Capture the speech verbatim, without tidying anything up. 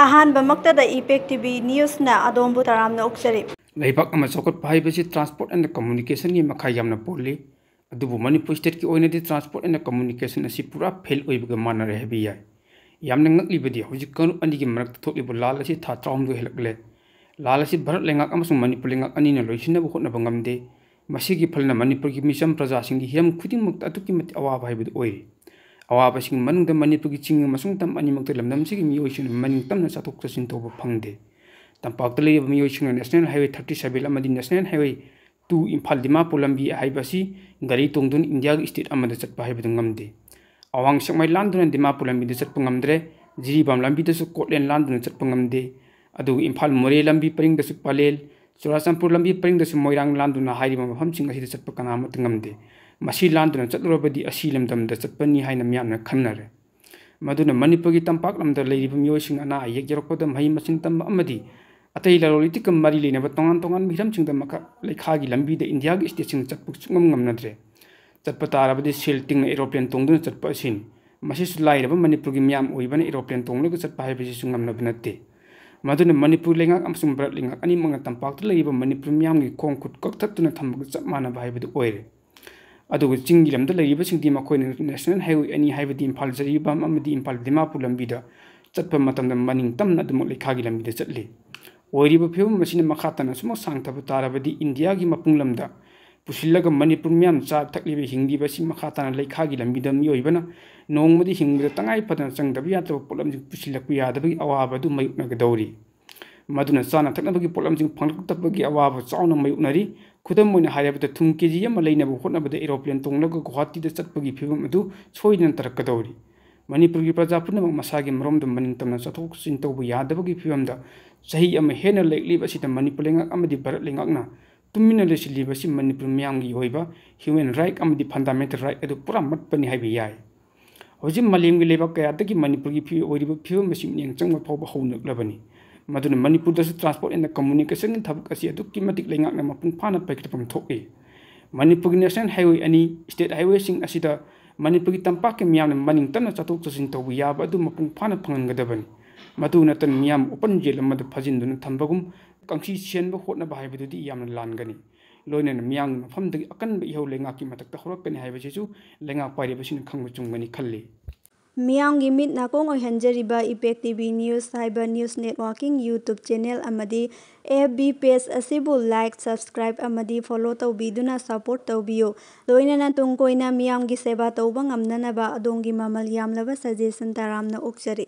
ꯑꯍꯥꯟꯕꯃꯛꯇꯗ ꯏꯄꯦꯛ T V ꯅ꯭ꯌꯨꯁꯅ ꯑꯗꯣꯝꯕꯨ ꯇꯔꯥꯝꯅ ꯑꯣꯛꯆꯔꯤ꯫ ꯂꯩꯕꯥꯛ ꯑꯃ ꯆꯥꯎꯈꯠꯄ ꯍꯥꯏꯕꯁꯤ transport and communicationꯒꯤ ꯃꯈꯥ ꯌꯥꯝꯅ ꯄꯣꯜꯂꯤ꯫ ꯑꯗꯨꯕꯨ ꯃꯅꯤꯄꯨꯔ stateꯀꯤ ꯑꯣꯏꯅꯗꯤ transport and communication ꯑꯁꯤ ꯄꯨꯔꯥ fail ꯑꯣꯏꯕꯒ ꯃꯥꯟꯅꯔꯦ ꯍꯥꯏꯕ ꯌꯥꯏ꯫ ꯌꯥꯝꯅ ꯉꯛꯂꯤꯕꯗꯤ ꯍꯧꯖꯤꯛ ꯀꯥꯡꯂꯨꯞ ꯑꯅꯤꯒꯤ ꯃꯔꯛꯇ ꯊꯣꯛꯂꯤꯕ ꯂꯥꯜ ꯑꯁꯤ ꯊꯥ ꯇꯔꯥꯍꯨꯝꯗꯣꯏ ꯍꯦꯜꯂꯛꯂꯦ꯫ ꯂꯥꯜ ꯑꯁꯤ ꯚꯥꯔꯠ ꯂꯩꯉꯥꯛ ꯑꯃꯁꯨꯡ ꯃꯅꯤꯄꯨꯔ ꯂꯩꯉꯥꯛ ꯑꯅꯤꯅ ꯂꯣꯏꯁꯤꯟꯅꯕ ꯍꯣꯠꯅꯕ ꯉꯝꯗꯦ꯫ ꯃꯁꯤꯒꯤ ꯐꯜꯅ ꯃꯅꯤꯄꯨꯔꯒꯤ ꯃꯤꯆꯝ ꯄ꯭ꯔꯖꯥꯁꯤꯡꯒꯤ ꯍꯤꯔꯝ ꯈꯨꯗꯤꯡꯃꯛꯇ ꯑꯗꯨꯛꯀꯤ ꯃꯇꯤꯛ ꯑꯋꯥꯕ ꯍꯥꯏꯕꯗꯨ ꯑꯣꯏꯔꯤ꯫ ꯑꯋꯥꯕꯁꯤꯡꯒꯤ ꯃꯅꯨꯡꯗ ꯃꯅꯤꯄꯨꯔꯒꯤ ꯆꯤꯡ ꯑꯃꯁꯨꯡ ꯇꯝ ꯑꯅꯤꯃꯛꯇ ꯂꯝꯗꯝꯁꯤꯒꯤ ꯃꯤꯑꯣꯏꯁꯤꯡꯅ ꯃꯅꯤꯡ ꯇꯝꯅ ꯆꯠꯊꯣꯛ ꯆꯠꯁꯤꯟ ꯇꯧꯕ ꯐꯪꯗꯦ꯫ ꯇꯝꯄꯥꯛꯇ ꯂꯩꯔꯤꯕ ꯃꯤꯑꯣꯏꯁꯤꯡꯅ National Highway thirty seven ꯑꯃꯗꯤ National Highway two Imphal Dimapur ꯂꯝꯕꯤ ꯍꯥꯏꯕ ꯑꯁꯤ ꯒꯥꯔꯤ ꯇꯣꯡꯗꯨꯅ ꯏꯟꯗꯤꯌꯥꯒꯤ state ꯑꯃꯗ ꯆꯠꯄ ꯍꯥꯏꯕꯗꯨ ꯉꯝꯗꯦ꯫ ꯑꯋꯥꯡ ꯁꯦꯛꯃꯥꯏ ꯂꯥꯟꯗꯨꯅ ꯗꯤꯃꯥꯄꯨꯔ ꯂꯝꯕꯤꯗ ꯆꯠꯄ ꯉꯝꯗ꯭ꯔꯦ꯫ ꯖꯤꯔꯤꯕꯥꯝ ꯂꯝꯕꯤꯗꯁꯨ ꯀꯣꯠꯂꯦꯟ ꯂꯥꯟꯗꯨꯅ ꯆꯠꯄ ꯉꯝꯗꯦ꯫ ꯑꯗꯨꯒ ꯏꯝꯐꯥꯜ ꯃꯣꯔꯦ ꯂꯝꯕꯤ ꯄꯔꯤꯡꯗꯁꯨ ꯄꯂꯦꯜ, ꯆꯨꯔꯥꯆꯥꯟꯄꯨꯔ ꯂꯝꯕꯤ ꯄꯔꯤꯡꯗꯁꯨ ꯃꯣꯏꯔꯥꯡ ꯂꯥꯟꯗꯨꯅ ꯍꯥꯏꯔꯤꯕ ꯃꯐꯝꯁꯤꯡ ꯑꯁꯤꯗ ꯆꯠꯄ ꯀꯅꯥꯃꯠꯇ ꯉꯝꯗꯦ꯫ ꯃꯁꯤ ꯂꯥꯟꯗꯨꯅ ꯆꯠꯂꯨꯔꯕꯗꯤ ꯑꯁꯤ ꯂꯝꯗꯝꯗ ꯆꯠꯄꯅꯤ ꯍꯥꯏꯅ ꯃꯤꯌꯥꯝꯅ ꯈꯟꯅꯔꯦ꯫ ꯃꯗꯨꯅ ꯃꯅꯤꯄꯨꯔꯒꯤ ꯇꯝꯄꯥꯛ ꯂꯝꯗ ꯂꯩꯔꯤꯕ ꯃꯤꯑꯣꯏꯁꯤꯡ ꯑꯅꯥ ꯑꯌꯦꯛ ꯌꯥꯎꯔꯛꯄꯗ ꯃꯍꯩ ꯃꯁꯤꯡ ꯇꯝꯕ ꯑꯃꯗꯤ ꯑꯇꯩ ꯂꯂꯣꯟ ꯏꯇꯤꯛꯀ ꯃꯔꯤ ꯂꯩꯅꯕ ꯇꯣꯉꯥꯟ ꯇꯣꯉꯥꯟꯕ ꯍꯤꯔꯝꯁꯤꯡꯗ ꯃꯈꯥ ꯂꯩꯈꯥꯒꯤ ꯂꯝꯕꯤꯗ ꯏꯟꯗꯤꯌꯥꯒꯤ stateꯁꯤꯡꯅ ꯆꯠꯄ ꯁꯨꯡꯉꯝ ꯉꯝꯅꯗ꯭ꯔꯦ꯫ ꯆꯠꯄ ꯇꯥꯔꯕꯗꯤ ꯁꯦꯜ ꯇꯤꯡꯅ aeroplane ꯇꯣꯡꯗꯨꯅ ꯆꯠꯄ ꯑꯁꯤꯅꯤ꯫ ꯃꯁꯤꯁꯨ ꯂꯥꯏꯔꯕ ꯃꯅꯤꯄꯨꯔꯒꯤ ꯃꯤꯌꯥꯝ ꯑꯣꯏꯕꯅ aeroplane ꯇꯣꯡꯂꯒ ꯆꯠꯄ ꯍꯥꯏꯕꯁꯤꯁꯨ ꯉꯝꯅꯕ ꯅꯠꯇꯦ꯫ ꯃꯗꯨꯅ ꯃꯅꯤꯄꯨꯔ ꯂꯩꯉꯥꯛ ꯑꯃꯁꯨꯡ ꯚꯥꯔꯠ ꯂꯩꯉꯥꯛ ꯑꯅꯤꯃꯛꯅ ꯇꯝꯄꯥꯛꯇ ꯂꯩꯔꯤꯕ ꯃꯅꯤꯄꯨꯔ ꯃꯤꯌꯥꯝꯒꯤ ꯈꯣꯡ ꯈꯨꯠ ꯀꯛꯊꯠꯇꯨꯅ ꯊꯝꯕꯒ ꯆꯞ ꯃꯥꯟꯅꯕ ꯍꯥꯏꯕꯗꯨ ꯑꯣꯏꯔꯦ꯫ ꯑꯗꯨꯒ ꯆꯤꯡꯒꯤ ꯂꯝꯗ ꯂꯩꯔꯤꯕꯁꯤꯡꯗꯤ ꯃꯈꯣꯏꯅ National Highway ꯑꯅꯤ ꯍꯥꯏꯕꯗꯤ ꯏꯝꯐꯥꯜ ꯖꯤꯔꯤꯕꯥꯝ ꯑꯃꯗꯤ ꯏꯝꯐꯥꯜ ꯗꯤꯃꯥꯄꯨꯔ ꯂꯝꯕꯤꯗ ꯆꯠꯄ ꯃꯇꯝꯗ ꯃꯅꯤꯡ ꯇꯝꯅ ꯑꯗꯨꯃꯛ ꯂꯩꯈꯥꯒꯤ ꯂꯝꯕꯤꯗ ꯆꯠꯂꯤ꯫ ꯑꯣꯏꯔꯤꯕ ꯐꯤꯕꯝ ꯑꯁꯤꯅ ꯃꯈꯥ ꯇꯥꯅ ꯁꯨꯝ ꯁꯥꯡꯊꯕ ꯇꯥꯔꯕꯗꯤ ꯏꯟꯗꯤꯌꯥꯒꯤ ꯃꯄꯨꯡ ꯂꯝꯗ ꯄꯨꯁꯤꯜꯂꯒ ꯃꯅꯤꯄꯨꯔ ꯃꯤꯌꯥꯝꯅ ꯆꯥ ꯊꯛꯂꯤꯕ ꯍꯤꯡꯂꯤꯕ ꯑꯁꯤ ꯃꯈꯥ ꯇꯥꯅ ꯂꯩꯈꯥꯒꯤ ꯂꯝꯕꯤꯗ ꯃꯤꯑꯣꯏꯕꯅ ꯅꯣꯡꯃꯗꯤ ꯍꯤꯡꯕꯗ ꯇꯉꯥꯏ ꯐꯗꯅ ꯆꯪꯗꯕ ꯌꯥꯗ꯭ꯔꯕ ꯄꯣꯠꯂꯝꯁꯤꯡ ꯄꯨꯁꯤꯜꯂꯛꯄ ꯌꯥꯗꯕꯒꯤ ꯑꯋꯥꯕ ꯑꯗꯨ ꯃꯥꯌꯣꯛꯅꯒꯗꯧꯔꯤ꯫ ꯃꯗꯨꯅ ꯆꯥꯅ ꯊꯛꯅꯕꯒꯤ ꯄꯣꯠꯂꯝꯁꯤꯡ ꯐꯪꯂꯛꯇꯕꯒꯤ ꯑꯋꯥꯕ ꯆꯥꯎꯅ ꯃꯥꯌꯣꯛꯅꯔꯤ꯫ ꯈꯨꯗꯝ ꯑꯣꯏꯅ ꯍꯥꯏꯔꯕꯗ, ꯊꯨꯝ KG ꯑꯃ ꯂꯩꯅꯕ ꯍꯣꯠꯅꯕꯗ aeroplane ꯇꯣꯡꯂꯒ ꯒꯨꯋꯥꯍꯥꯇꯤꯗ ꯆꯠꯄꯒꯤ ꯐꯤꯕꯝ ꯑꯗꯨ ꯁꯣꯏꯗꯅ ꯇꯥꯔꯛꯀꯗꯧꯔꯤ꯫ ꯃꯅꯤꯄꯨꯔꯒꯤ ꯄ꯭ꯔꯖꯥ ꯄꯨꯝꯅꯃꯛ ꯃꯁꯥꯒꯤ ꯃꯔꯣꯝꯗ ꯃꯅꯤꯡ ꯇꯝꯅ ꯆꯠꯊꯣꯛ ꯆꯠꯁꯤꯟ ꯇꯧꯕ ꯌꯥꯗꯕꯒꯤ ꯐꯤꯕꯝꯗ ꯆꯍꯤ ꯑꯃ ꯍꯦꯟꯅ ꯂꯩꯔꯛꯂꯤꯕ ꯑꯁꯤꯗ ꯃꯅꯤꯄꯨꯔ ꯂꯩꯉꯥꯛ ꯑꯃꯗꯤ ꯚꯥꯔꯠ ꯂꯩꯉꯥꯛꯅ ꯇꯨꯃꯤꯟꯅ ꯂꯩꯁꯤꯜꯂꯤꯕ ꯑꯁꯤ ꯃꯅꯤꯄꯨꯔ ꯃꯤꯌꯥꯝꯒꯤ ꯑꯣꯏꯕ human right ꯑꯃꯗꯤ fundamental right ꯑꯗꯨ ꯄꯨꯔꯥ ꯃꯠꯄꯅꯤ ꯍꯥꯏꯕ ꯌꯥꯏ꯫ ꯍꯧꯖꯤꯛ ꯃꯥꯂꯦꯝꯒꯤ ꯂꯩꯕꯥꯛ ꯀꯌꯥꯗꯒꯤ ꯃꯅꯤꯄꯨꯔꯒꯤ ꯐꯤ-, ꯑꯣꯏꯔꯤꯕ ꯐꯤꯕꯝ ꯑꯁꯤ ꯃꯤꯠꯌꯦꯡ ꯆꯪꯕ ꯐꯥꯎꯕ ꯍꯧꯅꯔꯛꯂꯕꯅꯤ꯫ ꯃꯗꯨꯅ ꯃꯅꯤꯄꯨꯔꯗꯁꯨ transport and communicationꯒꯤ ꯊꯕꯛ ꯑꯁꯤ ꯑꯗꯨꯛꯀꯤ ꯃꯇꯤꯛ ꯂꯩꯉꯥꯛꯅ ꯃꯄꯨꯡ ꯐꯥꯅ ꯄꯥꯏꯈꯠꯐꯝ ꯊꯣꯛꯏ꯫ ꯃꯅꯤꯄꯨꯔꯒꯤ National Highway ꯑꯅꯤ, state highwayꯁꯤꯡ ꯑꯁꯤꯗ ꯃꯅꯤꯄꯨꯔꯒꯤ ꯇꯝꯄꯥꯛꯀꯤ ꯃꯤꯌꯥꯝꯅ ꯃꯅꯤꯡ ꯇꯝꯅ ꯆꯠꯊꯣꯛ ꯆꯠꯁꯤꯟ ꯇꯧꯕ ꯌꯥꯕ ꯑꯗꯨ ꯃꯄꯨꯡ ꯐꯥꯅ ꯐꯪꯍꯟꯒꯗꯕꯅꯤ꯫ ꯃꯗꯨ ꯅꯠꯇꯅ ꯃꯤꯌꯥꯝ open jail ꯑꯃꯗ ꯐꯥꯖꯤꯟꯗꯨꯅ ꯊꯝꯕꯒꯨꯝ ꯀꯥꯡꯁꯤ ꯁꯦꯟꯕ ꯍꯣꯠꯅꯕ ꯍꯥꯏꯕꯗꯨꯗꯤ ꯌꯥꯝꯅ ꯂꯥꯟꯒꯅꯤ꯫ ꯂꯣꯏꯅꯅ ꯃꯤꯌꯥꯝꯒꯤ ꯃꯐꯝꯗꯒꯤ ꯑꯀꯟꯕ ꯏꯍꯧ ꯂꯩꯉꯥꯛꯀꯤ ꯃꯊꯛꯇ ꯍꯧꯔꯛꯀꯅꯤ ꯍꯥꯏꯕꯁꯤꯁꯨ ꯂꯩꯉꯥꯛ ꯄꯥꯏꯔꯤꯕꯁꯤꯡꯅ ꯈꯪꯕ ꯆꯨꯝꯒꯅꯤ ꯈꯜꯂꯤ꯫ ꯃꯤꯌꯥꯝꯒꯤ ꯃꯤꯠ ꯅꯥꯀꯣꯡ ꯑꯣꯏꯍꯟꯖꯔꯤꯕ Impact T V News ꯍꯥꯏꯕ news networking YouTube channel ꯑꯃꯗꯤ F B page ꯑꯁꯤꯕꯨ like, subscribe ꯑꯃꯗꯤ follow ꯇꯧꯕꯤꯗꯨꯅ support ꯇꯧꯕꯤꯌꯨ꯫ ꯂꯣꯏꯅꯅ ꯇꯨꯡ ꯀꯣꯏꯅ ꯃꯤꯌꯥꯝꯒꯤ ꯁꯦꯕꯥ ꯇꯧꯕ ꯉꯝꯅꯅꯕ ꯑꯗꯣꯝꯒꯤ ꯃꯃꯜ ꯌꯥꯝꯂꯕ suggestion ꯇꯔꯥꯝꯅ ꯑꯣꯛꯆꯔꯤ꯫